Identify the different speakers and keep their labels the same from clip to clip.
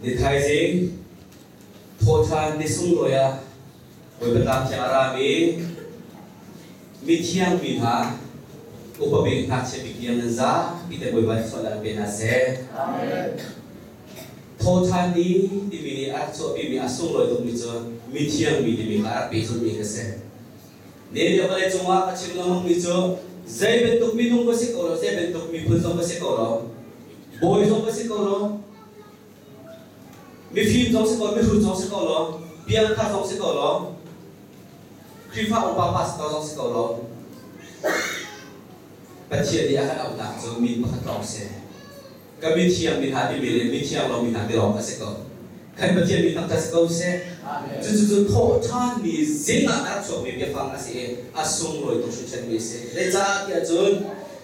Speaker 1: Ni thaizing thawṭhan ni sunglawi ah Bawipa tlang thiang a rami mithiang mi hna upa bik ngakchia bik tiang nan zapi te Bawipa nih sual an pe hna seh. Thawṭhan ni timi nih a rak chuahpimi a sunglawi tukmi cu mithiang mi timi kha a rak pehzulhmi kha si. Ne vawlei cungah ka chim lengmangmi cu zei bantuk minung ka si ko lo, zei bantuk miphun zong ka si ko lo, bawi zong ka si ko lo, mifim zong si ko, mihrut zong si ko lo, piangthar zong si ko lo, Khrihfa upa pastor zong si ko lo, Pathian nih a kan auhnak cu min pakhat lawng si. Ka mithiang mi hna timi le mithiang lo mi hna ti lawng a si ko. Kan Pathian mi taktak si ko seh. Cucu cu thawhṭhanmi zing ah a rak chuakmi biafang a si i a sunglawi tuk hringhranmi a si. Zeicah tiah cun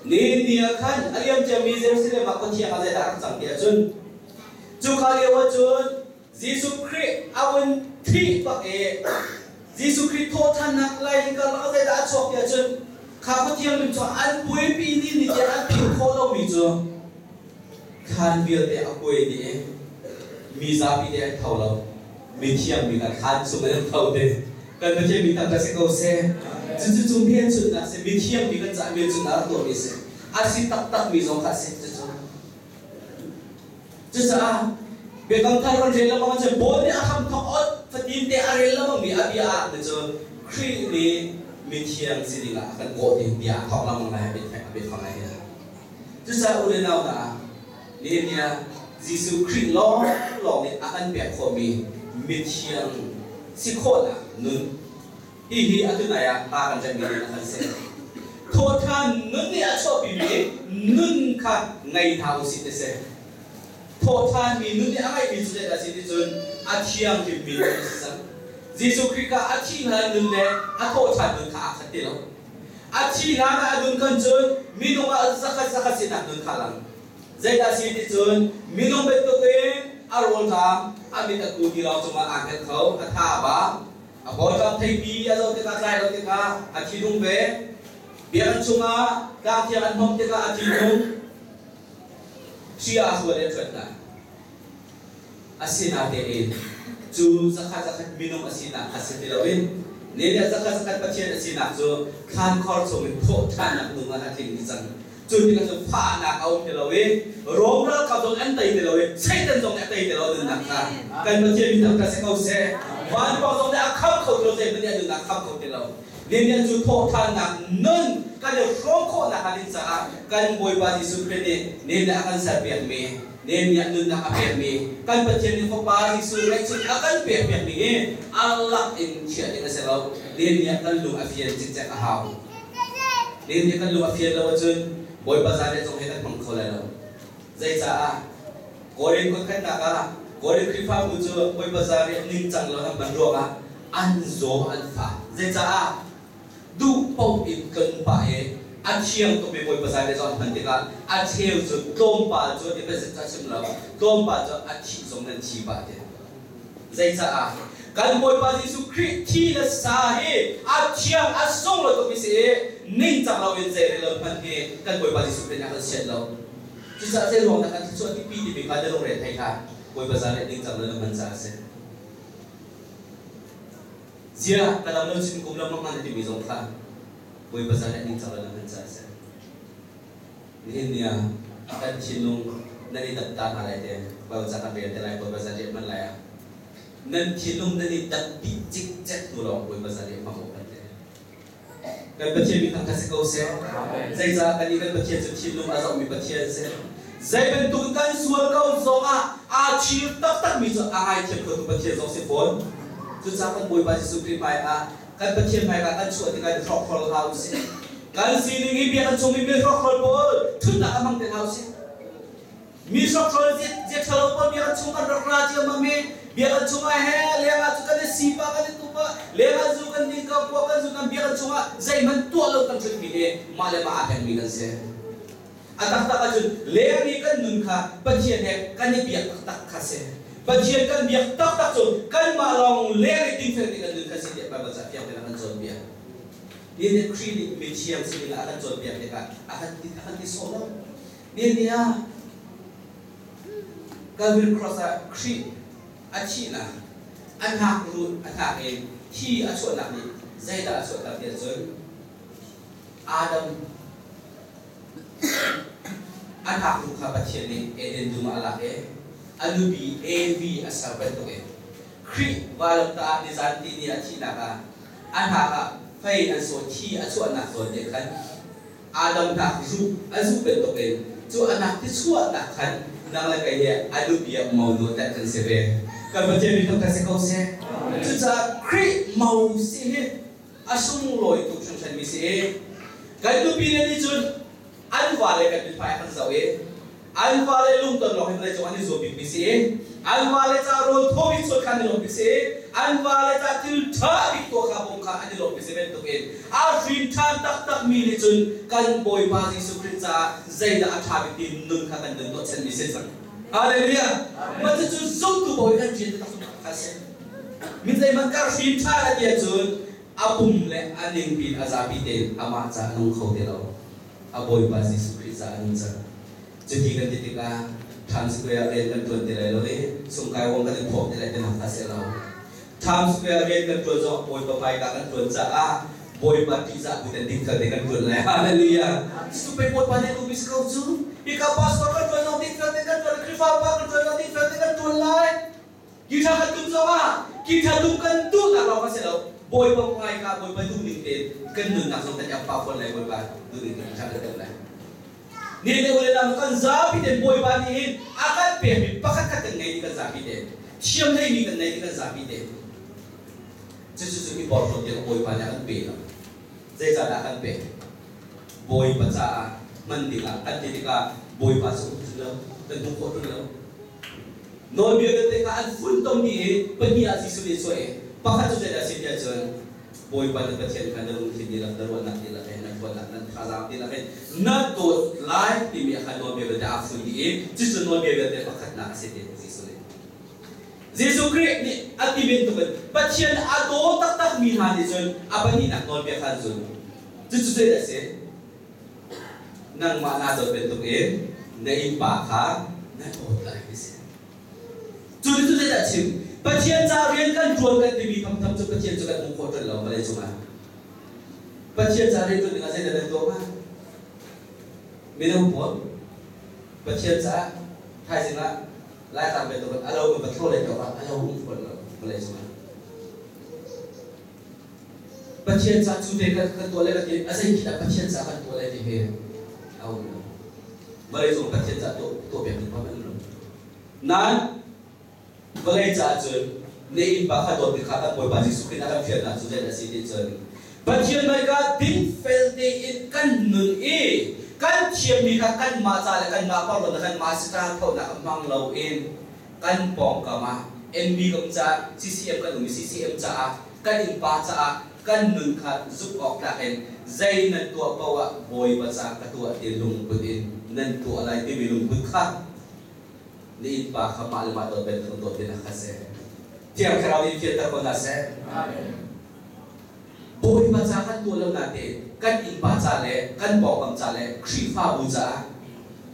Speaker 1: ni ni ah khan a liam ciami Jerusalem ah khuathiang ah zeidah a rak cang tiah cun cuka lio ah cun Jesuh Khrih a vun thih bak i Jesuh Khrih thawhṭhannak lai hi karlak ah zeidah a chuak tiah cun kha khuathianghlim cu an buaipi ni ni tiang an philh khawh lomi cu thlan vialte a kuai dih i mi zapi te an tho lo, mithiang mi kha thlan chung in an tho te. Kan Pathian mi tak si ko seh. Cucu cu hmelchunhnak si, mithiang mi kan caah hmelchunhnak rak tuahmi si, a si taktak mi zong kha a si cucu. Cucaah Biakam Thar kan rel lengmang ahcun Paul nih a hramthawk ot fatin te a rel lengmangmi a bia ah cu Khrih nih mithiang si dingah a kan kawh ding bia a thawk lengmang lai a biafang ai hi. Cucaah u le nau hna, nihin ni ah Jesuh Khrih lawnglawng nih a kan pek khawhmi mithiang si khawhnak nun hihi atu nai ah pa kan remmi nun a kan si. Thawhṭhan nun nih a chuahpimi nun kha ngei hna usih ti si. Thawhṭhanmi nun nih a ngeihmi cu zeidah a si ti cun a thianghlimmi nun a si cang. Jesuh Khrih kha a thih hlan nun le a thawhṭhan nun kha aa khat ti lo. A thih hlan ah a nun khan cun minung ah zakhat zakhat sinak nun kha a lang. Zeidah a si ti cun minung bantukin a rawlṭam, a mit a ku ti lawng cungah aa hnget kho, a tha a ba. A bawlṭam theipi a zoh tikah tlai lo tikah a thinung ve. Biakinn chungah tlangthiang an hmawm tikah a thinung. Hri ah hual in a ṭhuat hna. Asinatein cu zakhat zakhat minung a sinak kha si ti loin ne le zakhat zakhat Pathian a sinak cu thlankhor chungin thawhṭhannak nung ah a tling dih cang. Cu tikah cun fahnak a um ti lo i Rom ralkap zong an tei ti lo i Satan zong nih a tei ti lo nunnak kha kan Pathian mi thangṭhat si ko seh. Vanpang zong nih a kham kho ti lo, zeihmanh nih a nunnak kham kho ti lo. Nihin cu thawhṭhannak nun kan i hrawm khawhnak hnga ding caah kan Bawipa Jesuh Khrih nih nihin ah a kan serpiakmi, nihin ah nunnak a pekmi, kan Pathian nih Fapa Jesuh ngeihchun a kan pekpiakmi hi a lak in chiah ding a si lo. Nihin ah kan lung a fian cikcek a hau. Nihin kan lung a fian lo ahcun Bawipa zanriah zong hi kan hmang kho lai lo. Zeicaah? Korin khuakhannak ah Korin Khrihfabu cu Bawipa zanriah ningcang lo an hman ruangah an zaw an fah. Zeicaah? Duh paoh in tlon pah i a thiang tukmi Bawipa zanriah zong an hman tikah a cheu cu tlawmpal cu deposit cu a chim lo, tlawmpal cu a thih zong nan thi pah ti. Zeicaah? Kan Bawipa Jesuh Khrih thi le sa hi a thiang a sunglawi tukmi si i ningcang loin zeirel lo hman hi kan Bawipa Jesuh Khrih nih a kan sianh lo. Cucaah zei ruang dah kan thluachuah tipi timi kha na lungre thei hlah. Bawipa zanriah ningcang lo na hman caah a si. Ziah ka lam lo chin kum lengmang hna na timi zong kha Bawipa zanriah ningcang lo na hman caah a si. Nihin ni ah kan thinlung nan i dap ta hna lai te, Baibal ca kan rel te lai, Bawipa zanriah hman lai ah nan thinlung nan i dap dih cikcek hnu lawng Bawipa zanriah hmang awk kan ti. Kan Pathian mi thangṭhat si ko seh. Zeicah kan i kan Pathian cu thinlung a zohmi Pathian a si. Zei bantuk kan sual ko zongah aa chir taktakmi cu a ngaithiam khotu Pathian zong si fawn. Cucaah kan Bawipa Jesuh Khrih hmaiah kan Pathian hmaikah kan chuah tikah hrawkhrol hlah usih. Kan sining hi biakinn chung i mi hrawkhrol pawl ṭhutnak a hmang te hlah usih. Mi hrawkhrol zia ṭhalo pawl biakinn chung kan rak ra ciammam i biakinn chungah he lengah cu kan i sipa kan i tupa lengah zu kan ding ko kuak kan zu kan biakinn chungah zeihmanh tuah lo kan ṭhutmi hi mah le mah aa hlengmi kan si. A taktak ahcun leng i kan nun kha Pathian he kan i biak taktak kha si. Pathian kan biak taktak cu kanmah lawng leng i dingfel ti kan nun kha si tiah Baibal ca fiang tein a kan cawnpiak. Nihin Khrih nih mithiang sining ah a kan cawnpiak tikah a kan ti sawh lo. Ni ah Calvary Cross ah Khrih a thihnak, a hnak lut a hnak in thi a chuahnak nih zeidah a chuahter tiah cun Adam a hnak kha Pathian nih Eden dum ah a lak i a nupi Evi a ser bantukin Khrih vailamtah ah nizan tihni a thihnak ah a hnak ah fei an sawh thi a chuahnak zawn te khan Adam hnak zuh a zuh bantukin cu a hnak ti chuahnak khan nang le kei he a nupi ah monu tet kan si ve. Kan Pathian mi kan si ko seh. Cucaah Khrih mo si hi a sunglawi tuk hringhranmi si i kan nupi le nih cun an vale kan mithmai a kan zoh i an vale lungton lawng hi vawleicung an i zuam bikmi si i an vale ca rawl thaw bik chuan kha an i lawmmi si i an vale ca thil ṭha bik tuah kha bawm kha an i lawmmi si bantukin a hrin ṭhan taktakmi nih cun kan Bawipa Jesuh Khrih caah zeidah a ṭha bik ti nun kha kan nun tuahchanmi si cang. Hallelujah! Mah cucu zumtu bawi kan rian taktak kha a si. Mi zeihmanh ka hrin ṭha a ti ahcun a pum le a ningpi in a zapi tein amah ca a nung kho ti lo. A Bawipa Jesuh Khrih ca a nung cang. Cuti kan ti tikah Times Square rian kan ṭuan ti lai lo i sungkai wong kan i phawk ti lai tinak kha a si lo. Times Square rian kan ṭuan zong Bawipa hmaika kan ṭuan caah Bawipa ṭihzah bu ten dingfel te kan ṭuan lai. Hallelujah! Cucu pei Bawipa nih a duhmi si ko cu. Hika pastor kan ṭuan zong dingfel te kan ṭuan, Khrihfa upa kan ṭuan zong dingfel te kan ṭuan lai. Guitar kan tum zongah guitar tum kan duhnak lawng kha si lo. Bawipa hmaika Bawipa duhning tein kan nunnak zong kan iang pah fawn lai Bawipa duhning tein guitar kan tum lai. Ni le ule lam kan zapi tein Bawipa nih hin a kan pekmi pakhat khat kan ngei ti kan zapi tein thiam hleimi kan ngei ti kan zapi tein cucu cu i porhlawt tiang Bawipa nih a kan pe lo. Zeicahdah a kan pek? Bawipa caah hman dingah kan ti tikah Bawipa cu um lo kan hmuh khawh ṭung lo. Nawlbia vialte kha an funtom dih i pahnih ah Jesuh nih a chuah i pakhat cu zeidah a si tiah cun Bawipa na Pathian kha na lungthin dihlak, na ruahnak dihlak he, na ṭhawnnak, na thazaang dihlak in na dawt lai timi kha nawlbia vialte aa fun dih i cucu nawlbia vialte pakhatnak a si ti Jesuh nih. Jesuh Khrih nih a ti bantukin Pathian a daw taktakmi hna nih cun a pahnihnak nawlbia kha an zul. Cucu zeidah a si? Nangmah naa dawt bantukin na innpa kha na dawt lai ti si. Cu cu zeidah chim? Pathian ca rian kan ṭuan kan timi thamtham cu Pathian cu kan hmuh khawh ṭan lo vawlei cungah. Pathian ca rian ṭuan dingah zeidah nan tuah hnga? Mino pawl Pathian caah thaizing ah Laitlang bantukin a lo in va thlaw lei ah a lo um fawn lo vawlei cungah. Pathian ca cu te kan tuah le kan ti a zei dah Pathian ca kan tuah lai ti hi a um lo. Vawlei cung Pathian ca tuah piak ding an um lo. Nain vawlei caah cun na innpa kha dawt kha kan Bawipa Jesuh Khrih a kan fialnak cu zei dah si ti cun Pathian hmaika dingfel tein kan nun i kan thiammi kha kanmah ca le kanmah porhlawt kanmah siṭa thonak hmang loin kan pawngkam ah NB kan um caah CCM kan um i CCM caah kan innpa caah kan nun kha zumh awk tlak in zei nan tuah paoh ah Bawipa caah ka tuah ti lungput in nan tuah lai timi lungput kha na innpa kha mah le mah dawt bantuk dawt in a kha seh. Thiang Thlarau nih fianter ko hna seh. Bawipa ca kan tuah lo natein kan innpa ca le kan pawngkam ca le Khrihfabu caah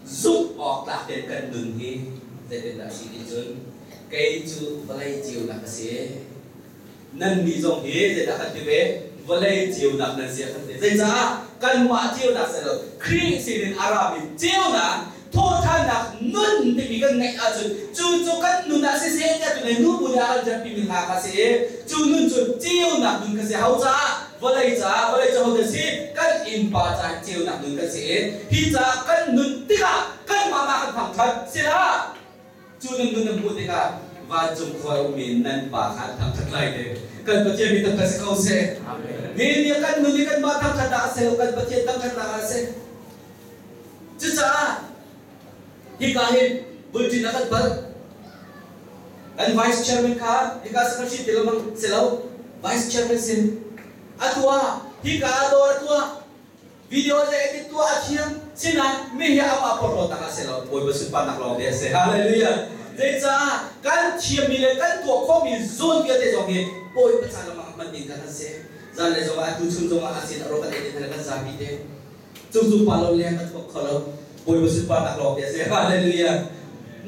Speaker 1: zumh awk tlak tein kan nun hi zeitindah a si ti cun kei cu vawlei ceunak ka si. Nannih zong hi zeidah kan ti ve? Vawlei ceunak nan si a kan ti. Zeicah? Kanmah ceunak si lo, Khrih sinin a rami ceunak thawhṭhannak nun timi kan ngeih ahcun cu cu kan nun ah siseh tiah tunai nubu nih a kan ṭanpimi hna kha si i cu nun cu ceunak nun kha si ho caah vawlei caah vawlei cu hodah si kan innpa caah ceunak nun kan si i hi caah kan nun tikah kanmah mah kan thangṭhat sila cu nan nun nan hmuh tikah vancung khua ummi nan pa kha an thangṭhat lai te kan Pathian mi thangṭhat si ko seh ni nih kan nun i kanmah thangṭhatnak a si lo kan Pathian thangṭhatnak a si. Cucaah hika hin bulṭin a kan palh. Kan vice chairman kha hika secretary ti lengmang si lo, vice chairman sin a tuah, hika ah dawr a tuah, video le edit tuah a thiam. Sinain mi hi amah porhlawt tak ah si lo, Bawipa sunparnak lawng te a si. Hallelujah. Zeicah kan thiammi le kan tuah khawhmi zawn vialte zong hi Bawipa ca lengmang hman ding kan si. Zanlei zongah atu chun zongah a sin a rawk kan ei te kan zapi te. Cucu pa lo leng a chuak kho lo. Bawipa sunparnak lawng te a si. Hallelujah.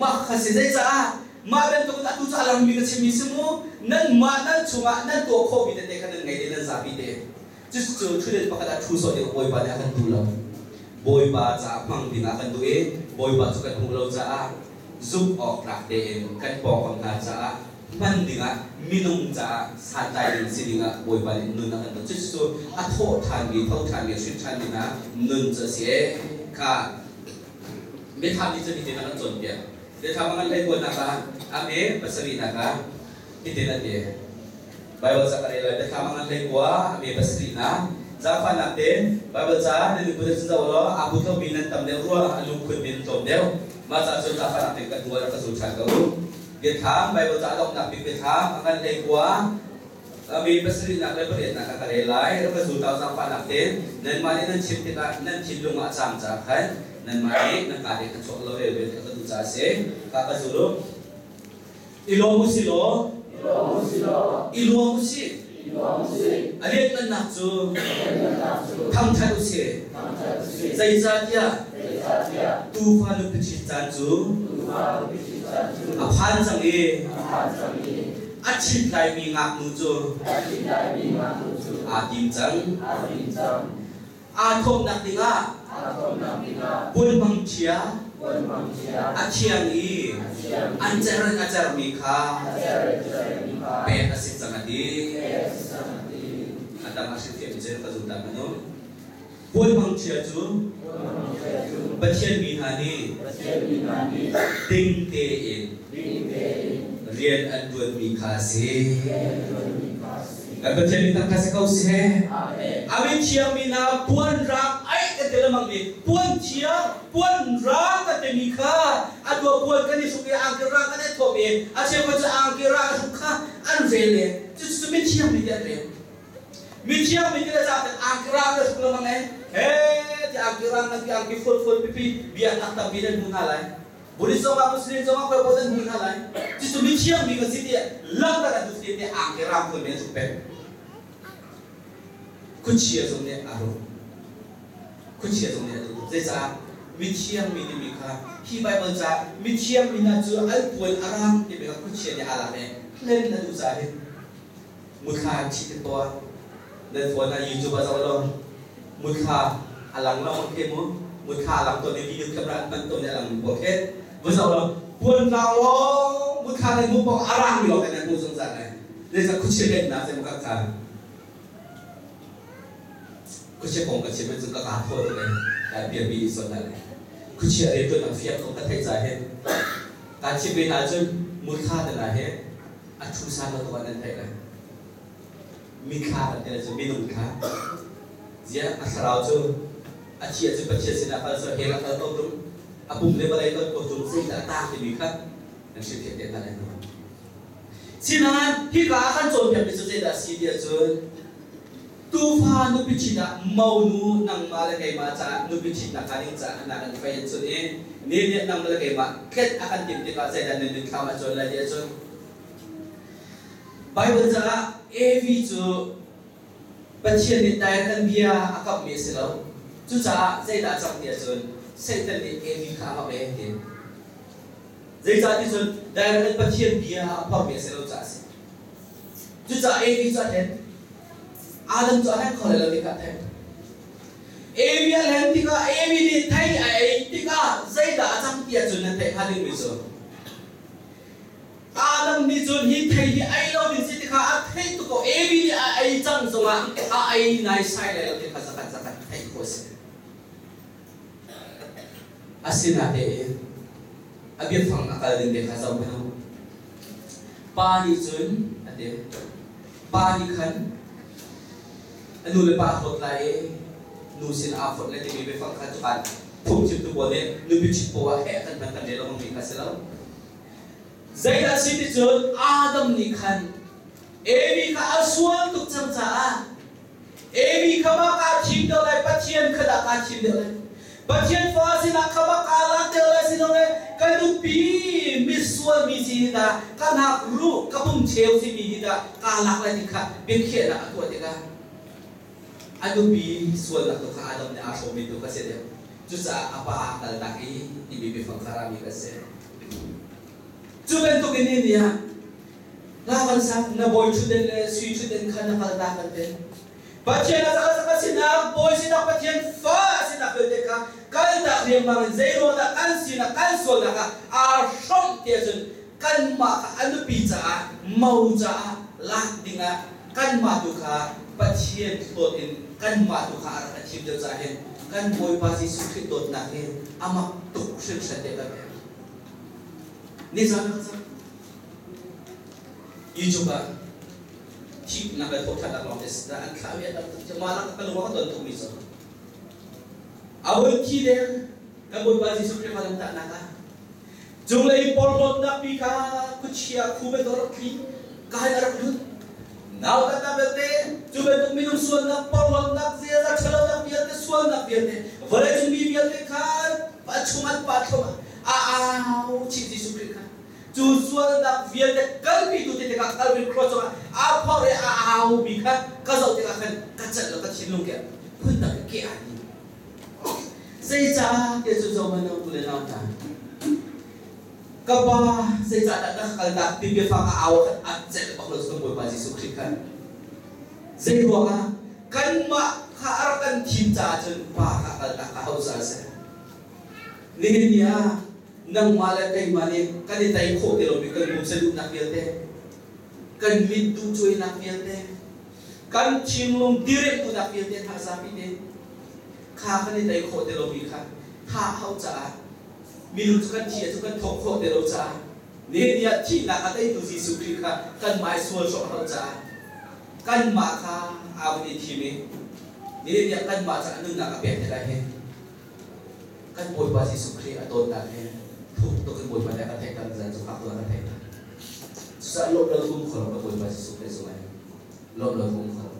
Speaker 1: Mah kha si zeicaah mah bantuk in atu cu a langmi ka chimmi si mu, nanmah nan chungah nan tuah khawhmi tete kha nan ngei te, nan zapi te. Cucu ṭhutden pakhat ah ṭhu sawh ding Bawipa nih a kan duh lo. Bawipa caah hmang ding ah kan duh i Bawipa cu kan hmuh lo caah zumh awk tlak tein kan pawngkam hna caah hman dingah, minung caah santlai ding si dingah Bawipa nih nun a kan duh. Cucu a thawh ṭhanmi, tho ṭhanmi, a hrin ṭhanmi hna nun cu a si ee. Kha Biathlam nih cun hitin a kan cawnpiak. Biathlam a ngan hleikuanak ah a hme pasarihnak ah hitin a ti. Baibal ca ka rel lai. Biathlam a ngan 19, a hme pasarihnak. Zaangfahnak te Baibal ca nan lungput ah cun zoh law aa put lomi nan tam deuh rua, a lungphun mi nan tlawm deuh. Mah ca cun zaangfahnak tein kan hnu ah rak ka zul ṭhan ko u. Biathlam, Baibal ca a donghnak bik biathlam a ngan 19, a hme pasarihnak le pariatnak ah ka rel lai. Rak ka zul ta u zaangfahnak tein. Nanmah nih nan chim tikah nan thinlung ah a caam caah khan nanmah nih nan kaa te kha chuak lo rel ve ka duh caah a si. Ka ka zul u. I lawm u si law, i lawm u sih. A lianhngannak cu thangṭhat u sih. Zeicahtiah tuufa nupi ṭhit caan cu a phan cang i a ṭhit laimi ngaknu cu aa tim cang. Aa thawmnak dingah puanhmangṭhia a thiang i an cer in a cermi kha pek a si cang a ti. A tang ah hrilhfiah mi cu ka zul ta hmanh u. Puanhmangṭhia cu Pathian mi hna nih ding tein rian an ṭuanmi kha a si. Kan Pathian min thangṭhat si ko seh. A min thiangmi hna puan rang aih kan ti lengmang mi puan thiang, puan rang kan timi kha a tuah puan kan i hruk i angki rang kan i thuam i a cheukhat cu angki rang a hruk kha an rel i cucu mithiang mi ti an rel. Mithiang mi ti le zaten angki rang na hruk lengmang e he ti angki rang nan ti angki fual fual pipi biaknak tampi nan hmu hna lai. Buddhist zongah Muslim zongah koi pawl an hmu hna lai. Cucu mithiang mi kan si tiah langhter an duh ti angki rang phun men an hruk peng. Khuachia zong nih a hruk. Khuachia zong nih a duh. Zeicah? Mithiang mi timi kha hi Bible ca mithiang mi hna cu an puan a rang timi kha khuachia nih aa lak i hlen a duh caah hin muthla an chih tik poah nan phone ah YouTube ah zoh law muthla a lang lo khi mu muthla a lang tawn i video camera an hman tawn i a lang mi pawl khi va zoh law puan tlang lawng muthla nan hmuh paoh a rang mi lawng nan hmuh zungzal lai. Zeicah? Khuachia lennak cu ka ka khuachia kong ka chim ahcun ka kaa thaw tuk ee, kai pialpi dih sual hna lai. Khuachia rianṭuannak fiang kong ka theih caah hin kaa chim ve hna ahcun muthla te hna hi a ṭhu san lo tuk ah nan theih lai. Mithla kan ti cu minung thla. Ziah, a thlarau cu a thi ahcun Pathian sinah kal cu hell ah kal ko ṭung, a pum le vawlei kal ko ṭung, zeidah a taang timi kha nan hrilhfiah te hna lai maw? Sinain hika ah kan cawnpiakmi cu zeidah a si ti ahcun tuufa nupi ṭhit ah monu nangmah le keimah caah nupi ṭhitnak hnga ding caah na kan fei an chun i ni nih nangmah le keimah tlet a kan timh tikah zeidah nan mitthlam ah cawn lai ti ahcun Baibal caah Evi cu Pathian nih dai kan bia a kamhmi a si lo. Cucaah zeidah a cang ti ahcun Satan nih Evi kha a ngamh ee ti. Zeicah ti cun direct in Pathian bia a phormi a si lo caah a si. Cucaah Evi cu a hlen. Adam cu a hlen kho lai lo ti kha a theih. Evi a hlen tikah, Evi nih thei a ei tikah zeidah a cang ti ahcun nan theih hnga dingmi cu Adam nih cun hi thei hi ei lo ding si ti kha a theih tuk ko. Evi nih a ei cang zongah a ei naisai lai lo ti kha zakhat zakhat theih khawh a si. Asinain a biafang a kal ding te kha zoh hmanh u. Pa nih cun a ti. Pa nih khan a nu le pa a hlawt lai i nu sin aa fonh lai timi biafang kha cukaan phungchimtu pawl nih nupi ṭhit poah ah heh kan hman kan rel lengmangmi kha a si lo. Zeidah a si ti cun Adam nih khan Evi kha a sual tuk cang caah Evi kha mah kaa thim deuh lai, Pathian kha dah kaa thim deuh lai? Pathian fa sinah kha mah kaa lak deuh lai silole ka nupi misual mi si hi dah ka hnak ruh ka pum cheu simi hi dah kaa lak lai ti kha biakhiahnak a tuah tikah a nupi sualnak tu kha Adam nih aa hrawmmi tu kha si deuh. Cucaah a pa kaltak i timi biafang kha rami kan si. Cu bantuk in ni ah hla kan sak, na bawi ṭhutden le sui ṭhutden kha na kaltak kan ti. Pathian a zaka sinak, bawi sinak, Pathian fa sinak vialte kha kaltak riangmang in zeiruang dah kan sinak, kan sualnak ah aa hrawmh ti ahcun kanmah kha a nupi caah, mo caah lak dingah kanmah tu kha Pathian hlawt in kanmah tu kha a rak kan thim deuh caah hin kan Bawipa Jesuh Khrih dawtnak hi a mak tuk hringhran te kan Nizan ka cang. YouTube ah thihnak le thawhṭhannak lawng te si an thlah mi a tam tuk. Mah lak ka lung a ka ton tukmi cu a voi thi deng kan Bawipa Jesuh Khrih kan tahnak ah cunglei porhlawtnak pi kha khuachia khu bantuk rak tli kai a rak lut nautatnak vialte cu bantuk minung sualnak porhlawtnak ziaza ṭhalonak vialte sualnak vialte vawleicung mi vialte kha a chung an pa thlum a au chih Jesuh Khrih kha cu sualnak vialte kalpitu ti tikah Calvary cross cungah aa phorh i a aumi kha ka zoh tikah khan ka celh lo, ka thinlung ke phundang ke aa ni. Zeicah tiah cu zohman u le nau hna, ka pa, zeicahdah na ka kaltak ti biafang a au khan a celh bak lo cu kan Bawipa Jesuh Khrih khan. Zei ruangah kanmah kha a rak kan thim caah cun pa kha kaltak a hau caah a si. Nihin ni ah nangmah le keimah nih kan i tei khawh ti lomi kan pumsa duhnak vialte, kan mit duhcuainak vialte, kan thinlung direk duhnak vialte hna zapi te kha kan i tei khawh ti lomi kha tha hau caah minung cu kan thi cu kan thawk khawh ti lo caah nihin ni ah thihnak a teitu Jesuh Khrih kha kanmah i sual hrawk hau caah kanmah kha aa vun i thim i nihin ni ah kanmah caah nunnak a pek te lai hi. Kan Bawipa Jesuh Khrih a dawtnak hi thuk tuk in Bawipa nih a kan theihter zan cu fak tuk a kan theihter. Cucaah lawmh lo kum kho lo kan Bawipa Jesuh Khrih zong ai lawmh lo kum kho lo.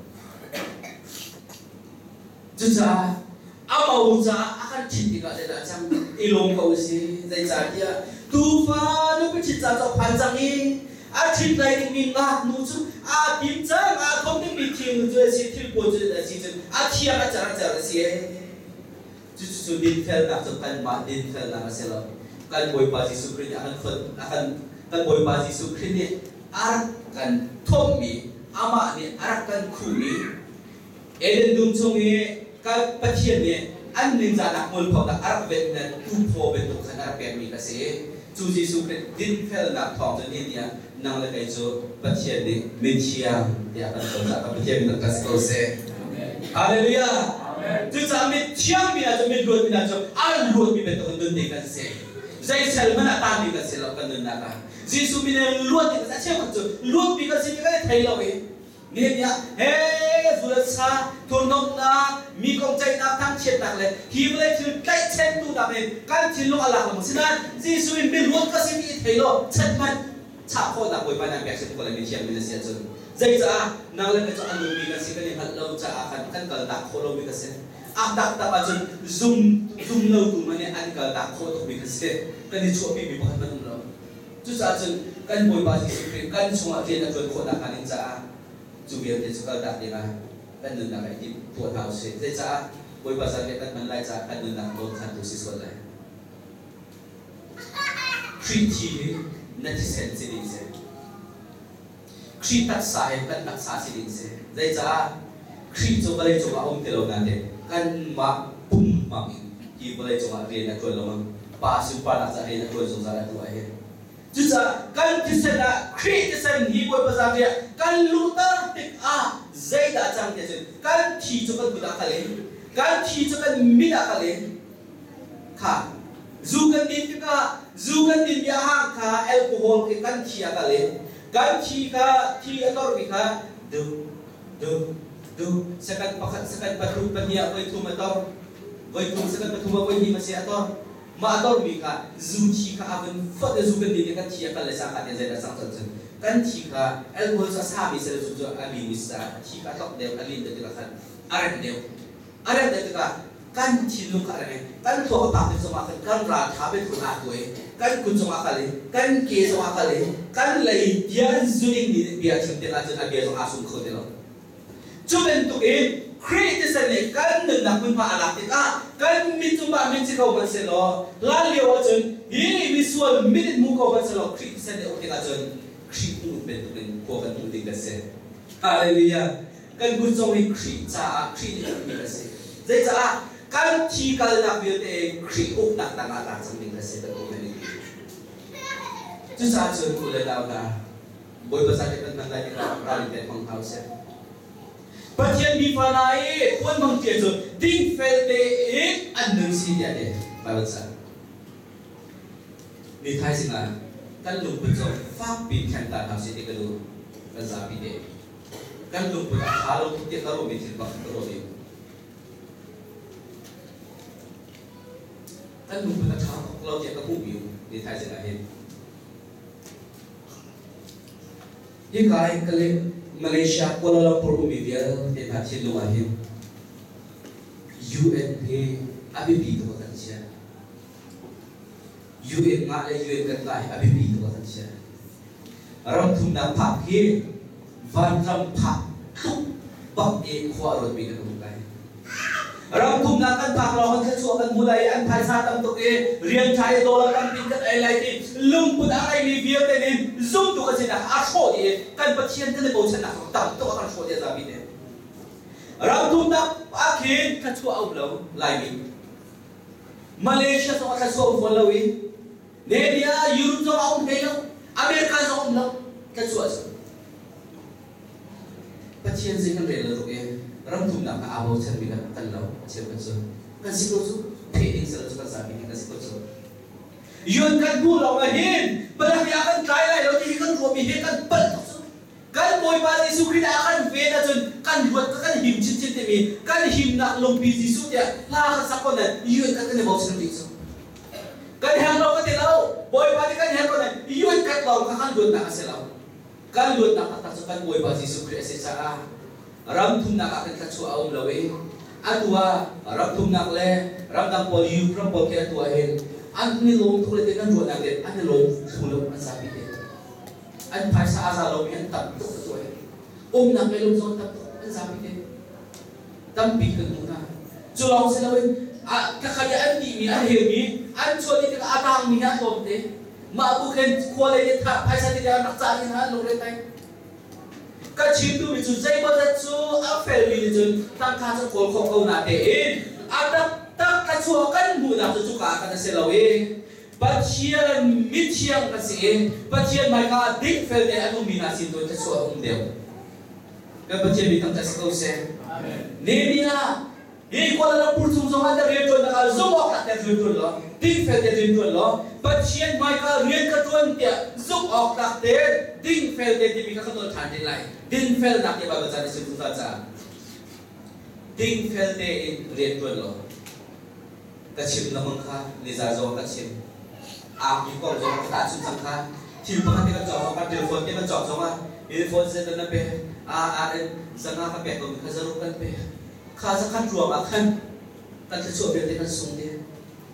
Speaker 1: Cucaah a mo caah a kan ṭhit tikah zeidah cang i lawm ko usih. Zeicahtiah tuufa nupi ṭhit ca cu a phan cang i a ṭhit lai dingmi ngaknu cu aa tim cang, aa thawm dingmi thilnu cu a si, thilpuan cu a si cun a thiang a cer a cer a si. Cucu dinfelnak cu kanmah dinfelnak a si lo. Kan Bawipa Jesuh Khrih nih a kan a kan kan Bawipa Jesuh Khrih nih a rak kan thawmhmi, amah nih a rak kan khuhmi, Eden dum chung i kan Pathian nih an ningzahnak hmualphonak a rak vennak tuuphaw bantuk khan a rak pekmi kha si. Cu Jesuh Khrih dinfelnak thawng cu ni tiah nang le kei cu Pathian nih mithiang tiah kan cozah kan Pathian min kan si ko seh. Hallelujah. Cucaah mithiang mi hna cu mitluat mi hna cu an luatmi bantuk in nun ding kan si. Zei sel hmanh ah taanmi kan si lo kan nunnak ah. Jesuh min in luat ding kan si. A cheukhat cu luatmi kan si ti kan i thei lo i nihin ah he zulsa thurhnawmhnak, mi kong ceihnak, thangchiatnak le hi vawlei thil tlaihchantu nak in kan thinlung a lak lengmang. Sinain Jesuh in miluat ka si ti i thei law chan hmanh chah khawhnak Bawipa nih an pek hrim ko lai, mithiang mi na si ahcun. Zeicah nang le kei cu a nungmi kan si kan i hngalh lo caah khan kan kaltak khawh lomi ka si. A taktak ahcun zum zum lotu hmanh nih an kaltak khawh tukmi kan si. Kan i chuahpimi pakhat hmanh um lo. Cucaah cun kan Bawipa Jesuh Khrih kan chungah rian a ṭuan khawh nakhnga ding caah cu vialte cu kaltak dingah kan nunnak ah i timh tuah hna usih. Zeicah Bawipa zanriah kan hman lai caah kan nunnak dawnkhantu si sual lai. Khrih thi hi na thisen si ding si. Khrih taksa hi kan taksa si ding si. Zeicah Khrih cu vawlei cungah a um ti lo nain kanmah pum hmang in hi vawlei cungah rian a ṭuan lo ma? Pa sunparnak caah rian a ṭuan zungzal atu ah hin. Cucaah kan thisen ah Khrih thisen hi Bawipa zanriah kan luhter tikah zeidah a cang ti ahcun kan thi cu kan kut ah kal in kan thi cu kan mit ah kal in kha zu kan din tikah zu kan din mi a hang kha alcohol khi kan thi a kal in kan thi kha thi a tormi kha du du du second pakhat, second pathum, pahnih ah voi thum a tor, voi thum, second pathum ah voi hnih ma si a tor. Mah a tormi kha zu thi kha a vun fot i zu kan din i kan thi a kal le cangka tiah zeidah cang cun cun kan thi kha alcohol cu a sami si le zu cu a limi si caah thi kha a tlok deuh, a lin deuh tikah khan a rem deuh. A rem deuh tikah kan thinlung kha a rem i kan thluak a pak tik zongah khan kan ral tha biathul aa tuai, kan kut zongah kal i kan ke zongah kal i kan lei bia an zuning nih bia chim tikah cun a bia zong aa sum kho ti lo. Cu bantukin. Khrih thisen nih kan nunnak hmunhma a lak tikah kan mit cu mah mit si ko hmanh sehlaw hlan lio ahcun hi misual mit in hmu ko hmanh sehlaw Khrih thisen nih a uk tikah cun Khrih hmuh bantukin khua kan hmuh ding kan si. Hallelujah! Kan kut zong hi Khrih caah Khrih nih ukmi kan si. Zeicaah kan thi kalnak vialte Khrih uknak tangah lak cang ding kan si kan um nan Cucaah cun u le nau hna, Bawipa zan kan hman lai tikah ralrin te hmang hna usih. Pathian mifa hna i puan hmang tia cu dingfel tein an nun si tiah ti Bible ca. Ni thaizing ah kan lungput zong fakpi thleng ta hna usih ti ka duh kan zapi te. Kan lungput a ṭha lo tuk tiah ka ruahmi thil pakhat ka ruah i kan lungput a ṭha tuk lo tiah ka hmuhmi um ni thaizing ah hin. Hika hin ka Malaysia Kuala Lumpur ummi vialte hna thinlung ah hin UN hi a biapi tuk ah kan chiah. UN ngah le UN kan ngah hi a biapi tuk ah kan chiah. Ram thumnak phak hi vanram phak tluk bak i khua a ruatmi kan um lai. Ram thumnak kan phak lawng in thluachuah kan hmu lai i an phaisa tam tuk i rian ṭha i dollar tampi kan ei lai ti lungput a ngeimi vialte nih zumtu kan sinak a hrawh dih i kan Pathian kan i bochannak zong tam tuk a kan hrawh dih a zapi te. Ram thumnak ah khin thluachuah a um lo Laimi. Malaysia zong a thluachuah um fawn lo i Nehemiah Europe zong a um hlei lo, America zong um lo, thluachuah cu. Pathian zei kan rel lo tuk i ramthumnak ah aa bochanmi kan kan lo a cheukhat cu. Kan si ko cu, pheh ding si lo cu kan zapi nih kan si ko cu. Yun kan hmuh lawng ah hin palak ah kan tlai lai lo ti hi kan ruahmi hi kan palh tuk cu. Kan Bawipa Jesuh Khrih ah kan ven ahcun kan luat kan him chinchin timi kan himnak lungpi Jesuh tiah hla kan sak ko nan yun kan kan i bochan rih cu. Kan herh lo ka ti lo. Bawipa nih kan herh ko nan yun kat lawng kha kan luatnak a si lo. Kan luatnak taktak cu kan Bawipa Jesuh Khrih a si caah ram thumnak ah kan thluachuah a um lo i atu ah ram thumnak le ramdang pawl Europe ram pawl khi atu ah hin an i lawm tuk le te nan ruahnak te an i lawm thlu lo an zapi te an phaisa a za lomi an tam tuk atu ah hin umnak le lung zong tam tuk an zapi te tampi kan hmuh hna cu lawng si loin kakhat i an tihmi an helmi an chuah dih tikah a tangmi hi an tlawm te mah bu khin khua lei nih phaisa ti an rak cah ni hna an lungre tai ka chim duhmi cu zeimawzat cu a felmi nih cun tangka cu kawl khawh ko na tein a taktak thluachuah kan hmuhnak cu cuka ah kan a si lo i Pathian mithiang kan si i Pathian hmaika ah dingfel te an ummi hna sin tu thluachuah a um deuh. Kan Pathian mi thangṭhat si ko seh. Nehemiah hi Kuala Lumpur chung zong ah na rian ṭuannak ah zumh awk tlak tein rian ṭuan law, dingfel tein rian ṭuan law, Pathian hmaika rian ka ṭuan tiah zumh awk tlak tein dingfel tein timi kha ka nawl ṭhan te lai. Dinfelnak ti Baibal ca nih a chim zungzal caah dingfel tein rian ṭuan law ka chim lengmang kha niza zong ka chim aakmi kong zong ka tahchunh cang kha thil pakhat te kan cawk zong kan telephone te kan cawk zong ah telephone zeizat na pek a ar in zanga ka pek ko kha zaruk kan pek kha zakhat ruang ah khan kan thluachuah vialte kan sung dih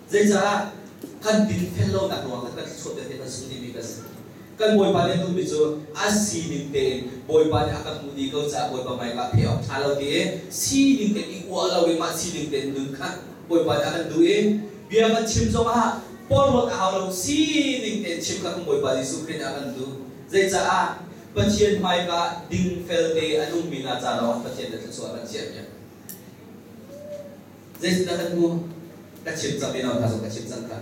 Speaker 1: zeicaah kan dinfel lonak ruang khan kan thluachuah vialte kan sung dihmi kan si kan bawipa nih a duhmi cu a sining tein bawipa nih a kan hmuh dih ko caah bawipa hmaika phe awk ṭha lo ti i sining tein i uah lo i mah sining tein nun kha bawipa nih a kan duh i bia kan chim zongah porhlawt a hau lo sining tein chim kha kan bawipa Jesuh Khrih nih a kan duh zeicaah Pathian hmaika dingfel te a nungmi hna ca lawng Pathian nih thluachuah a kan chiahpiak zeitindah kan hmuh ka chim cang mino hna zong ka chim cang kha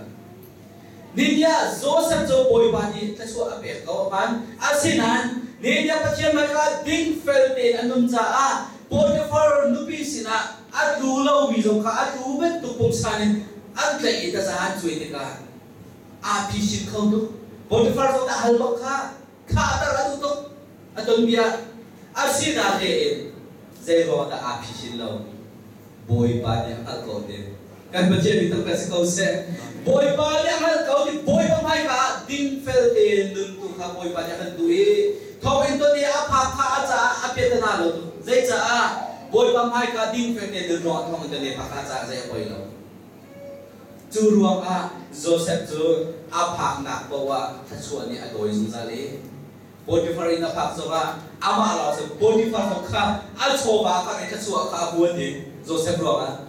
Speaker 1: Nehemiah Joseph cu Bawipa nih thluachuah a pek ko hman. Asinain Nehemiah Pathian hmaika dingfel tein a nun caah Potiphar nupi sinah a tlu lomi zong kha a tlu bantuk pungsan in an tlaih i taza an cuai tikah aa phisin kho tuk. Potiphar zong nih a hal bak kha thahter a duh tuk. A ton bia asinain zei ruang dah aa phisin lo? Bawipa nih a hngalh ko ti. Kan Pathian mi thangṭhat si ko seh. Bawipa nih a hngalh ko ti Bawipa hmaika ah dingfel tein nun tu kha Bawipa nih a kan duh i thawnginn ton i a phak kha a caah a piahtana lo tuk. Zeicaah Bawipa hmaika dingfel tein nun ruangah thawnginn ton i a phak kha a caah zei a poi lo. Cu ruangah Joseph cu a phaknak paoh ah thluachuah nih a dawi zungzal i Potifar inn a phak zongah amah lawng cu Potifar zong kha a chawva kha i thluachuah kha a huat i Josef ruangah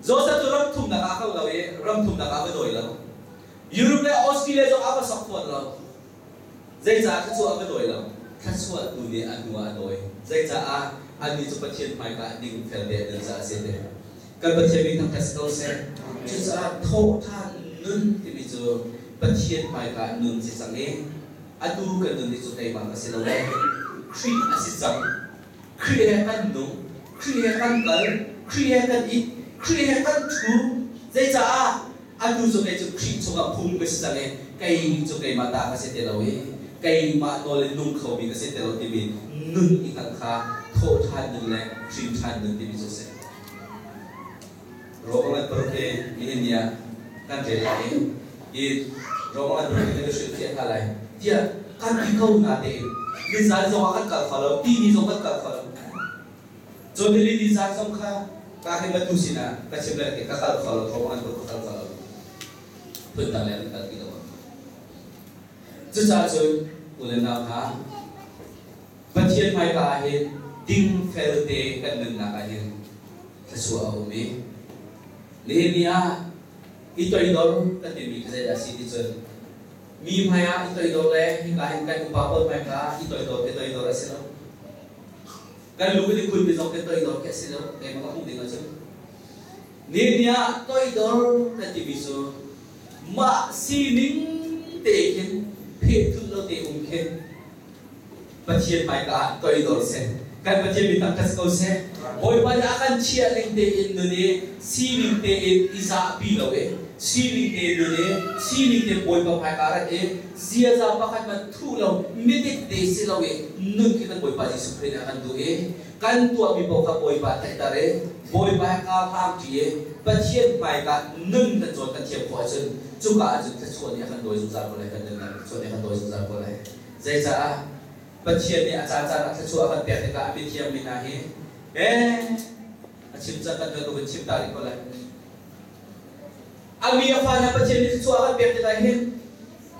Speaker 1: Josef cu ram thumnak ah a kal lo i ram thumnak ah a va dawi lo. Europe le Australia zong a va sok fawn lo. Zeicah thluachuah a va dawi lo? Thluachuah tu nih a hnu ah a dawi. Zeicah annih cu Pathian hmaika ah dingfel te an nun caah a si te. Kan Pathian min thangṭhat si ko seh. Cucaah thawhṭhan nun timi cu Pathian hmaika ah nun si cang i atu kan nun hi cu keimah ka si lo ee. Khrih a si cang. Khrih he kan nung, Khrih he kan kal, Khrih he kan it, Khrih he kan ṭhu. Zeicaah atu cu kei cu Khrih chungah phum ka si cang i kei cu keimah ta ka si ti lo i keimah nawl in nung khomi ka si ti lo timi nun i hngalh kha thawhṭhan nun le hrin ṭhan nun timi cu a si. Rom ngan paruk hi nihin ni ah kan rel lai i hi Rom ngan paruk hi kan i hrilhfiah hna lai tiah kan ti ko natein nizan zong ah kan kal kho lo, tini zong kan kal kho lo. Cun nili nizan zong kha ka hin matu sinah ka chim le ka kal kho lo, Rom ngan paruk ka kal kho lo. Phundang le kan kal ti lo. Cucaah cun u le nau hna, Pathian hmaika ah hin dingfel te kan nunnak ah hin thluachuah a um i nihin ni ah i toidor kan timi khi zeidah a si ti cun mi hmai ah i toidor le hika hin kan upa pawl hmaika ah i toidor i toidor a si lo. Kan lu kan i khunmi zong kan toidor khi a si lo. Keimah ka hmuh ding ahcun nihin ni ah toidor kan timi cu mah sining te khin phehthulh lo te um khin Pathian hmaika ah toidor seh. Kan Pathian mi thangṭhat si ko seh. Bawipa nih a kan chiah ning tein nun i sining tein i zahpi lo i sining tein nun i sining tein Bawipa hmaika rat i ziaza pakhat hmanh thuh lo midik te si lo i nun khi kan Bawipa Jesuh Khrih nih a kan duh i kan tuahmi paoh kha Bawipa theihter i Bawipa he kaa hlang ṭi i Pathian hmaika nun kan cawn kan thiam khawh ahcun cuka ahcun thluachuah nih a kan dawi zungzal ko lai, kan nunnak thluachuah nih a kan dawi zungzal ko lai. Zeicah Pathian nih a caancaan ah thluachuah a kan pek tikah a mithiang mi hna hi eh a chim cang kan ka vun chim ta rih ko lai. A mi a fa hna Pathian nih thluachuah a kan pek tikah hin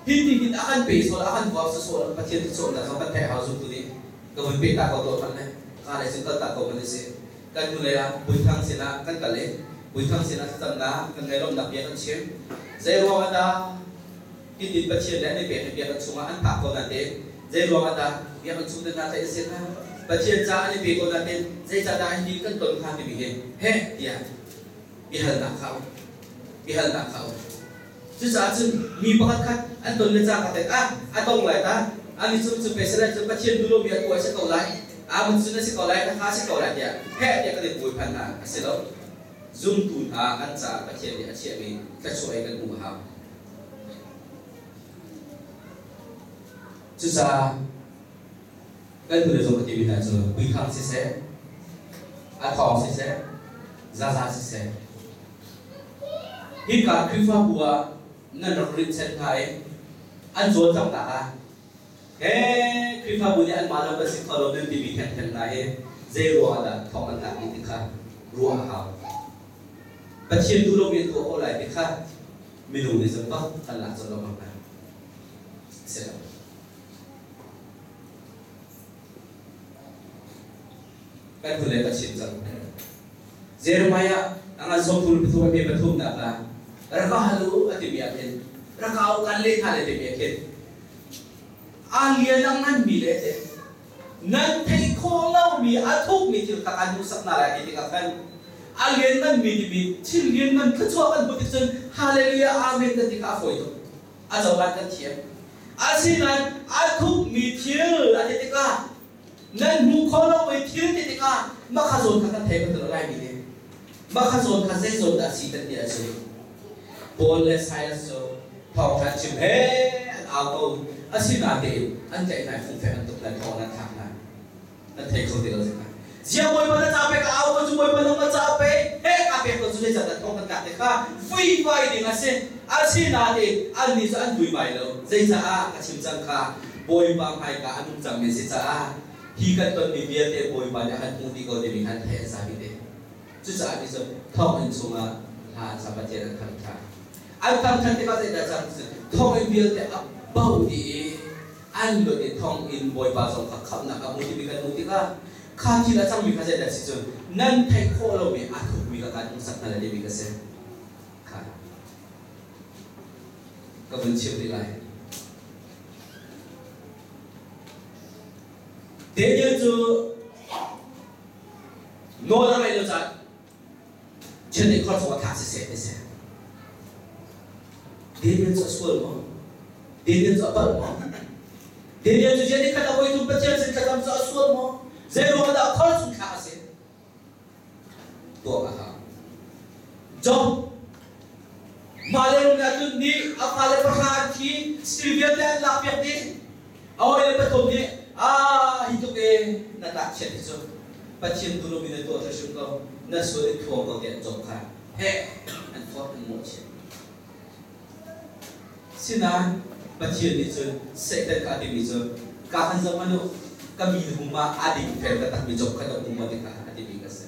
Speaker 1: hi ti hin a kan pe sual a kan vuak sual Pathian thluachuahnak zong kan theih hau zumtu nih ka vun pe ta ko tuah hmanh le ka lei cun kal ta ko man si. Kan hnulei ah Puithang sinah kan kal i Puithang sinah thlacamnak kan ngaih bia kan chim. Zei ruang ah dah hitin Pathian le an i pek i biakinn chungah an phak ko nain zei ruangah dah biakinn chung te hna tlaih a si hnga? Pathian ca an i pe ko nain zeicahdah hitin kan ton hnga timi hi heh tiah biahalnak kha a um. Biahalnak kha a um. Cucaah cun mi pakhat khat an ton le cangka tek ah a tong lai ta ani cu cu pe seh cu Pathian duh lomi a tuah a si ko lai aa cun a si ko lai kha si ko lai tiah heh tiah kan i buai phan hna a si lo. Zumtu hna kan caah Pathian nih a chiahmi thluachuah hi kan hmuh a hau. Cucaah kan hnulei zong ka timi hna cu puithang siseh, a thawng siseh, zaza siseh, hika Khrihfabu ah nan rak rinhchan hna i an cawlcanghnak ah he Khrihfabu nih anmah lo kan si kho lo nan timi thengtheng hna hi zei ruangah dah thawng an tlak ti kha ruah a hau. Pathian duh lomi an tuah ko lai ti kha minung nih cun bak kan lak colh lo bang hna si lo. Kan hnulei ka chim cang. Jeremiah a ngan 33 a hme pathumnak ah rak ka hal u a timi ah khin rak ka au kan leh hna le timi ah khin a lian a nganmi le te nan theih khawh lomi a thukmi thil kha kan hmuhsak hna lai ti tikah khan a liannganmi timi thil lianngan thluachuah kan hmuh tik cun hallelujah amen kan ti kha a fawi tuk a cohlan kan thiam asinain a thukmi thil a ti tikah nan hmuh khawh lomi thil ti tikah mah kha zawn kha kan thei bantuk laimi nih mah kha zawn kha zei zawn dah si kan ti ahcun Paul le Silas cu thawngṭha chim he an au ko. Asinain an tlaih hna i fungfek an tuk hna i thawng an thlak hna. An thei kho ti lo zing hna. Ziah Bawipa na ca pek a au ko cu Bawipa nang na ca pe he ka pek ko cu zeicahdah thawng kan tlak te kha vuivai ding a si. Asinain annih cu an vuivai lo. Zeicaah ka chim cang kha Bawipa hmaika a nung cangmi a si caah hi kan tonmi vialte Bawipa nih a kan hmuh dih ko timi kha an theih an zapi te. Cucaah ni cu thonginn chungah hla an sa Pathian an thangṭhat. An thangṭhat tikah zeidah cang? Thonginn vialte a bo dih i An luat i thonginn bawipa zong kha khamhnak a hmu timi kan hmuh tikah kha thil a cangmi kha zeidah a si cun nan theih khawh lomi a thukmi kha kaan hmuhsak hna lai timi ka si. Kha ka vun chim rih lai. Daniel cu nawl a ngaih lo caah chiandeih khor chungah thlak siseh ti si. Daniel cu a sual maw? Daniel cu a palh maw? Daniel cu chiandeih khat a voi thum Pathian sin thlacam cu a sual maw? Zei ruangah dah khor chung thlak a si? Tuah a hau. Job mah le rum nih a tlun dih, a fale pahra an thi, stil vialte an lakpiak dih. A hawile pathum nih ah hi tluk e na tlakchiat hi cu Pathian duh lomi na tuah hrimhrim ko, na sual in thuang ko tiah an cawk kha heh an forh an mawhchiat. Sinain Pathian nih cun Satan kha a timi cu ka han zoh hmanh u, ka mi hung ah a dingfel taktakmi job kha na um maw ti kha a timi ka si.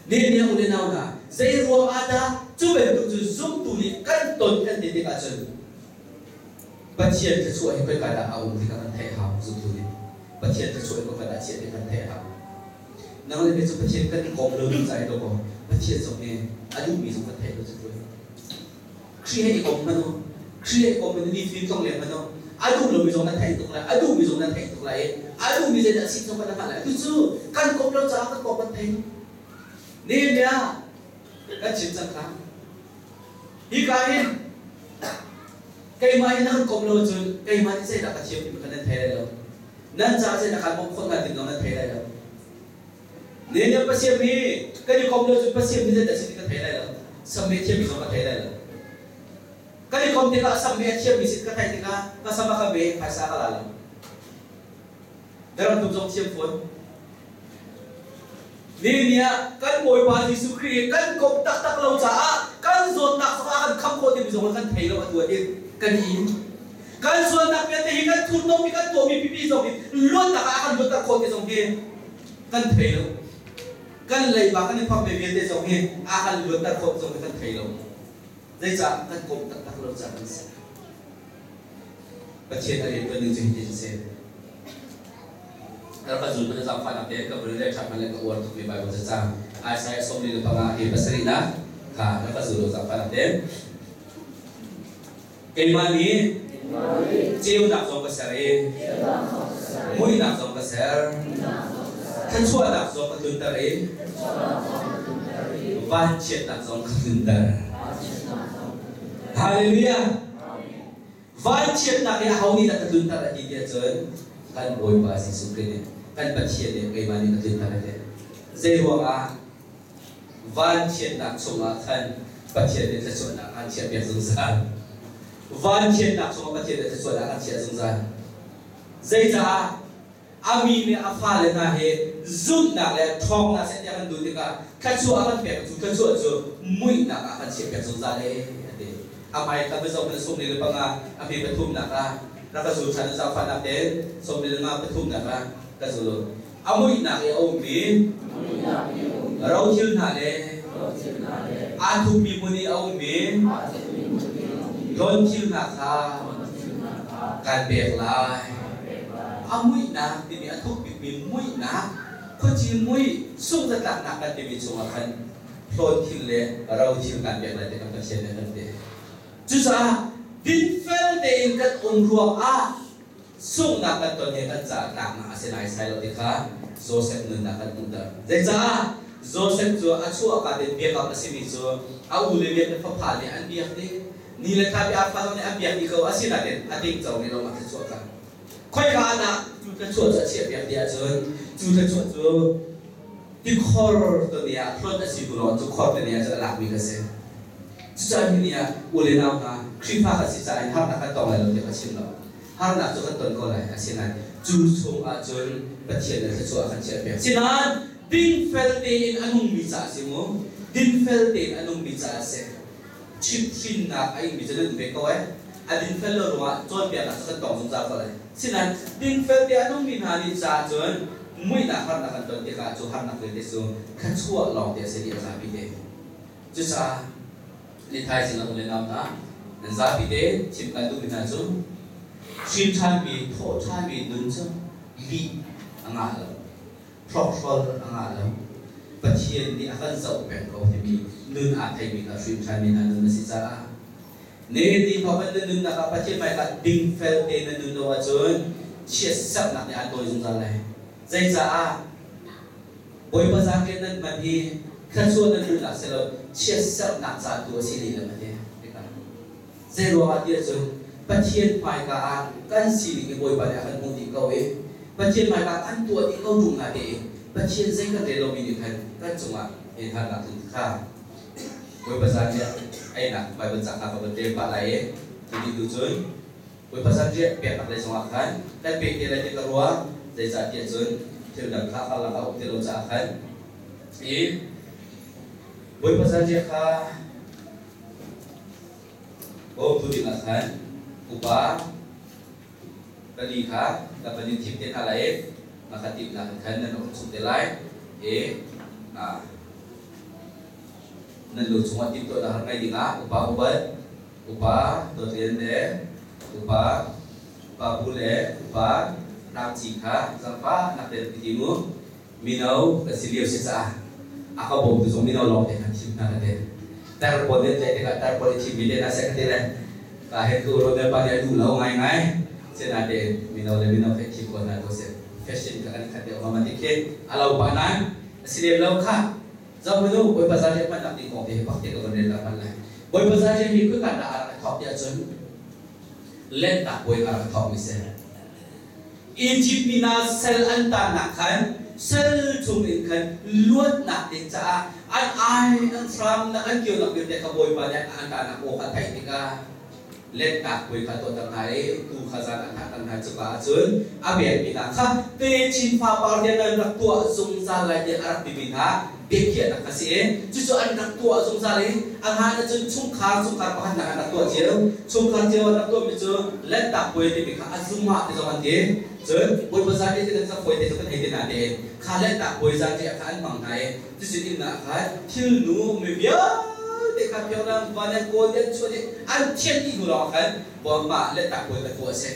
Speaker 1: Nehemiah u le nau hna, zei ruang ah dah cu bantuk cu zumtu nih kan ton kan ti tikah cun Pathian thluachuah hi khoika dah a um ti kha kan theih hau zumtu nih. Pathian thluachuah hi khoika dah a chiah ti kan theih hau. Nang le kei cu Pathian kan kawm lo ding caah dawkaw Pathian zong nih a duhmi zong kan theih lo cu tuah. Khrih he i kom hmanh u, Khrih he i kom in ni tlong leng hmanh u, a duh lomi zong na theih tuk lai, a duhmi zong na theih tuk lai i a duhmi zeidah a si zong kan hngalh lai. Tu cu kan kom lo caah kan kom kan thei. Nehemiah kan chim cang kha. Hika hin keimah hi nan kom lo cun keimah nih zeidah ka thiam timi kha nan thei lai lo. Nan caah zeidah kaan bawmh khawh hna ti zong nan thei lai lo. Nehemiah Pathian hi kan i kom lo cun Pathian nih zeidah a si ti ka thei lai lo. Sam a thiammi zong ka thei lai lo. Kan i kom tikah sam a thiammi sin ka theih tikah ka sam a ka me phaisa ka la lo. Daram tum zong thiam fawn. Nehemiah kan Bawipa Jesuh Khrih kan komh taktak lo caah kan zawtnak zong ah kan kham khawh timi zong kan thei lo atu ah kan in. Kan sualnak vialte hi kan thurhnawmmi kan tuahmi pipi zong hi luatnak ah kan luatter khawh ti zong hi kan thei lo. Kan leiba kan i phakmi vialte zong hi a kan luatter khawh zong hi kan thei lo. Zeicah kan komh taktak lo caah kan si. Pathian a rianṭuan ning cu hitin a si. Rak ka zul hmanh zaangfahnak te ka vun rel ṭhan hmanh le ka uar tukmi Baibal cacang Isaiah 45 hi pasarihnak kha rak ka zul lo zaangfahnak te. Keimah nih ceunak zong ka ser i muihnak zong ka ser, thluachuahnak zong ka tlunter i vanchiatnak zong ka tlunter. Hallelujah! Vanchiatnak hi aho nih dah ka tlunter a ti tiah cun kan Bawipa Jesuh Khrih nih kan Pathian nih keimah nih ka tlunter a ti. Zei ruangah vanchiatnak chungah khan Pathian nih thluachuahnak aan chiahpiak zungzal. Vanchiatnak chungah Pathian nih thluachuahnak aan chiah zungzal. Zeicah a mi le a fale hna hi zumhnak le ṭhawngnak seh tiah kan duh tikah thluachuah a kan pek cu thluachuah cu muihnak ah kan chiahpiak zungzal ee a ti. A hmai kha biazawm in 45 a hme pathumnak ah rak ka zul ṭhan i zaangfahnak tein 45 pathumnak ah ka zul. A muihnak i a ummi rothil hna le aa thupmi hmun i a ummi hlawnthil hna kha kan pek lai. A muihnak timi a thuk bikmi muihnak, khuaci mui sungzatlaknak kan timi chungah khan hlawnthil le rothil kan pek lai ti kan Pathian nih a kan ti. Cucaah dinfel tein kan um ruangah sunghnak kan ton hi kan caah tlaknak a si naisai lo ti kha Josef nunnak kan hmuhter. Zeicah? Josef cu a chuahka tein biakam a simi cu a u le biak le fapa nih an biak dih. Ni le thla bia fa zong nih an biak dih ko. Asinain a tingco nih lo a thluachuah cang. Khoika ah dah cu thluachuah cu a chiahpiak ti ahcun cu thluachuah cu tikhor tuni ah hlonh a si hnu lawng cu khor tuni ah cun a lakmi ka si. Cucaah hi ni ah u le nau hna Khrihfa kan si caah in harnak kan tong lai lo tiah ka chim lo. Harnak cu kan ton ko lai. Asinain cu chung ah cun Pathian nih thluachuah a kan chiahpiak. Sinain dingfel tein a nungmi caah a si mu. Dinfel tein a nungmi caah a si. Chimhhrinnak a ingmi cu nan um ve ko ai. A dinfel lo ruangah cawnpiaknak cu kan tong zungzal ko lai. Sinain dingfel te a nungmi hna nih caah cun muihnak harnak kan ton tikah cu harnak vialte cu thluachuah lawng te a si dih a zapi te. Cucaah ni thaizing ah u le nau hna, nan zapi te chim kan duhmi hna cu. Hrin ṭhanmi, thawh ṭhanmi nun cu lih a ngah lo, hrawkhrol a ngah lo. Pathian nih a kan zoh peng ko timi nun aa theimi kha hrin ṭhanmi hna nun a si caah ne ti thawk in na nunnak ah Pathian hmaikah dingfel tein na nun lo ahcun chiatserhnak nih aan tawi zungzal lai. Zeicaah? Bawipa zaangrian nan hman hi thluachuah nan hmuhnak si lo, chiatserhnak ca tu a si lehlam a ti. Zeiruangah ti ahcun Pathian hmaika ah kan sining hi Bawipa nih a kan hmuh dih ko i Pathian hmaika ah kan tuah dih ko ṭung hna tein Pathian zei kan rel lomi nih khan kan cungah hin harnak tlun kha Bawipa zanriah einak Baibal ca kha ka van rel pah lai i cu dih hnu cun Bawipa zanriah peknak lei zongah khan kan pek te lai ti ka ruah. Zeicahtiah cun thil dang kha karlak ah a um ti lo caah khan i Bawipa zanriah kha bawmtu dingah khan upa pali kha ka van in thim te hna lai i na ka timhnak in khan nan um chung te lai i nan lu chungah timhtuahnak rak ngei dingah upa upat upa Dawtlian le upa Papu le upa Hrangci kha zaangfahnak te rak ti mu. Mino kan si lio si caah a ka bawmtu zong mino lawng te khan thim hna ka ti. Tar pawl nih tlaih tikah tar pawl i thimmi te hna seh ka ti le ka hen tu Ronel pa nih a duh lo ngaingai. Sinain mino le mino kha i thim ko hna ko seh. Fashion kha kan i khat deuh ma ti khi a lo pah nain a si lem lo kha. Zoh hmanh u, Bawipa Zarih hmannak ding kong te hi pakhat te ka van rel hmanh lai. Bawipa Zarih hi khoika dah a rak i thawk tiah cun Lentak bawi a rak i thawkmi si. Egypt mi hna sal an tannak khan sal chung in khan luatnak ding caah an ai an hram an kionak vialte kha Bawipa nih an tannak aw kha theih tikah Lentak puai kha tuahter hna i tuu kha zan an thahter hna. Cuka ah cun a pekmi hna kha techin fapar tiang nan rak tuah zungzal lai tiah a rak timi hna biakhiahnak kha si i cucu an rak tuah zungzal i a hlan ahcun chungkhar chungkhar pakhatnak an rak tuah cio. Chungkhar cio an rak tuahmi cu Lentak puai timi kha a zumah ti zong an ti. Cun Bawipa zan ti kan fawi te cu kan hei ti hna tein kha Lentak puai zan ti ah kha an hmang hna i Cucu inn ah khan thilnu mi vialte kha Pyongyang van an kawl i an chuah i an thianh dih hnu lawngah khan bawmpa le takpuai ka tuah a si.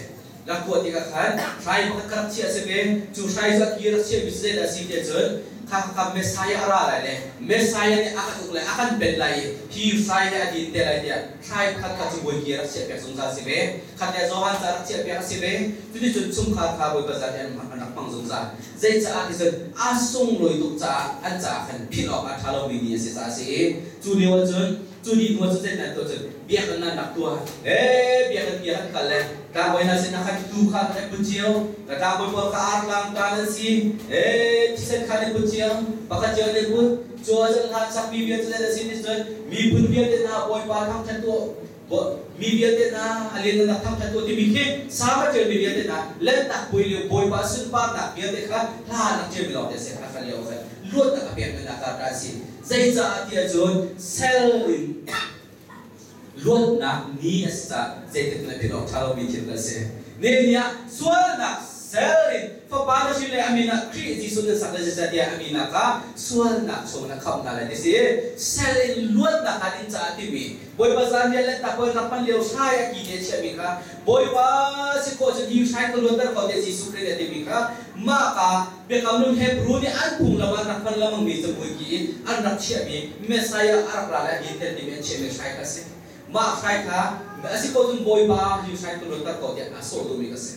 Speaker 1: Rak tuah tikah khan hrai pakhat ka rak chiah a si ve. Cu hrai cu a ki rak chiahmi cu zeidah a si tiah cun kha kha Messiah a ra lai le Messiah nih a kan uk lai, a kan pen lai i hi hrai hi a din te lai tiah hrai pakhat kha cu bawi ki a rak chiahpiak zungzal si ve. Khat le Johan ca rak chiahpiak a si ve. Cuticun chungkhar kha Bawipa zat i an rak hmang zungzal. Zeicaah ti cun a sunglawi tuk caah an caah khan philh awk a ṭha lomi ni a si caah a si i cu lio ah cun cu ni hnu ah cun zeitin an tuah cun biakinn an rak tuah. Ee biakinn bia kan kal le tlangbawi hna sinah khan tuu kha kan i put cio. Ka tlangbawi pawl kha artlang taan an si. Ee thisen kha an i put cio. Pakhat cio an i put. Cu ah cun hlan sakmi bia cu zei a si ti cun miphun vialte hna Bawipa thangṭhat tuah Mi vialte hna a lianngannak thangṭhat u timi khi Salm a ṭialmi vialte hna Lanhtak puai lio Bawipa sunparnak vialte kha hla an rak ṭialmi lawngte a si. A lio khan luatnak a pekmi hna kha a si. Zeicaah tiah cun sel in luatnak ni a si caah zeitik hmanh a awk ṭha lomi thil a si. Ni ah sualnak sel in Fapa na hrin le a min ah Khrih Jesuh na sak le zeicahtiah a min ah kha sualnak chung na khamh hna lai ti si. Sel in luatnak kha din caah timi Bawipa zanriah le takoi rak hman lio hrai a ki te a chiahmi kha Bawipa si khawh cun hi hrai ka luanter ko tiah Jesuh Khrih nih a timi kha mah ka biakam lung Hebrew nih an phunglam an rak hman lengmangmi cabuai ki in an rak chiahmi Messiah a rak ra le a din tel timi an chiahmi hrai kha a si. Mah hrai kha a si ko cun Bawipa hi hrai ka luanter ko tiah a sawh duhmi kha a si.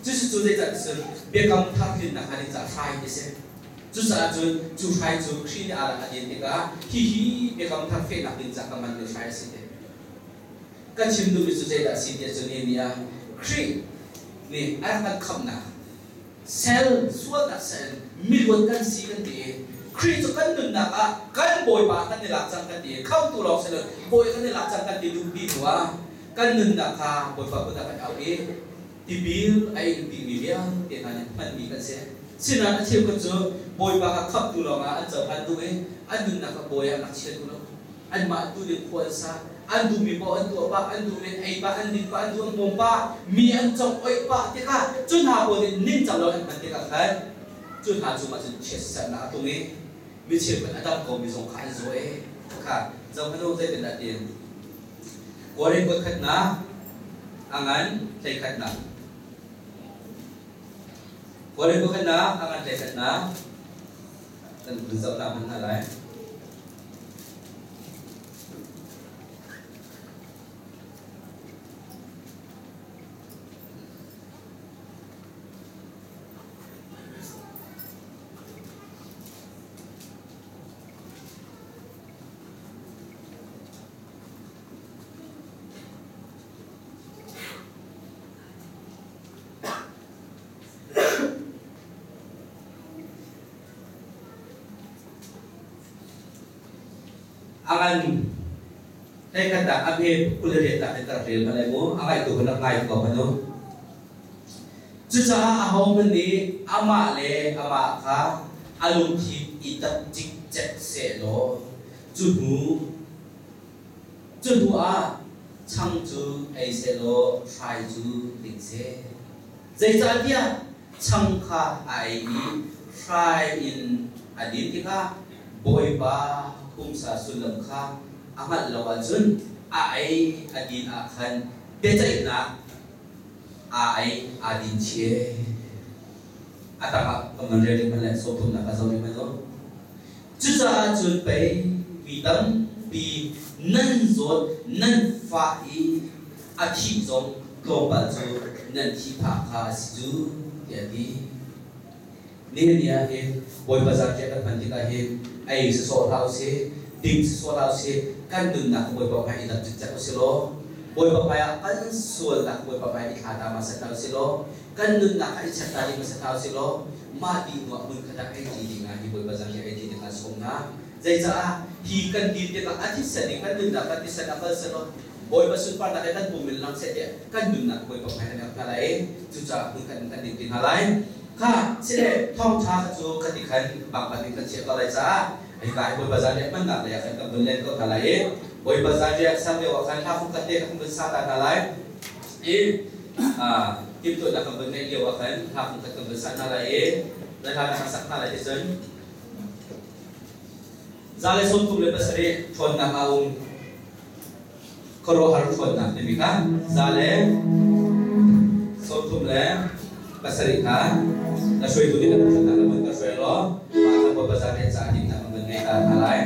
Speaker 1: Cucu zeicah ti cun biakam thar tlinnak kha nih cah hrai ti si. Cucaah cun cu hrai cu Khrih nih aa lak a din tikah hihi biakam thar fehnak ding caah ka manmi hrai a si ti. Ka chim duhmi cu zeidah a si tiah cun ni ah Khrih nih a rak kan khamhnak sel sualnak sel miluat kan si kan ti i Khrih cu kan nunnak ah kan Bawipa kan i lak cang kan ti i khamtu lawng si lo Bawi kan i lak cang kan ti duh ti hnu ah kan nunnak kha Bawipa kut ah kan auh i tipil a ing dingmi vialte hna nih hmanmi kan si. Sinain a cheukhat cu Bawipa kha khamhtu lawngah an cohlan duh i an nunnak kha bawi ah an rak chia duh lo. Anmah tu ding khua an sa. An duhmi paoh an tuah pah, an duhmi an ei pah, an din pah, an duh an bawm pah, mi an cong-oih pah tikah cu hna pawl nih ningcang lo an hman tikah khan cu hna cungah cun chiatserhnak a tlung i mi cheukhat a dam komi zong kha an zaw i kha zohhmanh u zeitindah tiin Korin kuat khatnak. A ngan 11nak. Korin pakhatnak a ngan 11nak kan vun zoh ta hmanh hna lai. A ngan hleikhatnak a hme 28 nak in ka rak rel hmanh lai mu. A ngaihtu ka rak ngai ko hmanh u. Cucaah ahohmanh nih amah le amah kha a lungthin i dap cikcek sehlaw cu hnu cu hnu ah chang cu ei sehlaw hrai cu ding seh. Zeicahtiah chang kha a ei i hrai in a din tikah Bawipa pumsa sullam kha a hngalh lo ahcun a ei a din ah khan biaceihnak aa ei aa din chie. A tangah ka man rel ding hmanh le sawmthumnak ka zoh ding hmanh u. Cucaah cun pei mi tampi nan zawt nan fah i a thih zong tlawmpal cu nan thih phah kha a si cu tiah a ti. Nihin ni ah hin Bawipa zarhriah kan hman tikah hin ei sawsawh hlah usih, ding sawsawh hlah usih, kan nunnak Bawipa hmai i dap cikcek usih law, Bawipa hmai ah kan sualnak Bawipa hmai i thla ta hmasa hna usih law, kan nunnak kha i check ta ding hmasa hna usih law, mah dih hnuah hmun khat ah ei ṭi ding ah hi Bawipa zarhriah ei ṭi ding ah sawm hna. Zeicaah hi kan din tikah a thisen in kan nunnak kan thisen a kal selaw Bawipa sunparnak he kan pum in lang seh tiah kan nunnak Bawipa hmai kan ap hna lai i cucaah hmun khat in kan ding ti hna lai. Kha sile thawngṭha kha cu khati khan pangpang in kan chiah ko lai caah hika hi Bawipa zanriah hmannak lei ah khan kan vun len ko hna lai i Bawipa zanriah ser lio ah khan hla fungkhat te kha kan vun sa ta hna lai i timhtuahnak kan vun ngeih lio ah khan hla fungkhat kan vun sa hna lai i na hla na kan sak hna lai ti cun 137 ṭhawnnak a um. Khuaruahhar ṭhawnnak timi kha 137 kha na hruaitu nih na ṭhawnnak na vun ka hruai law mah kha Bawipa zan rian caah himnak na vun ngei ta hna lai.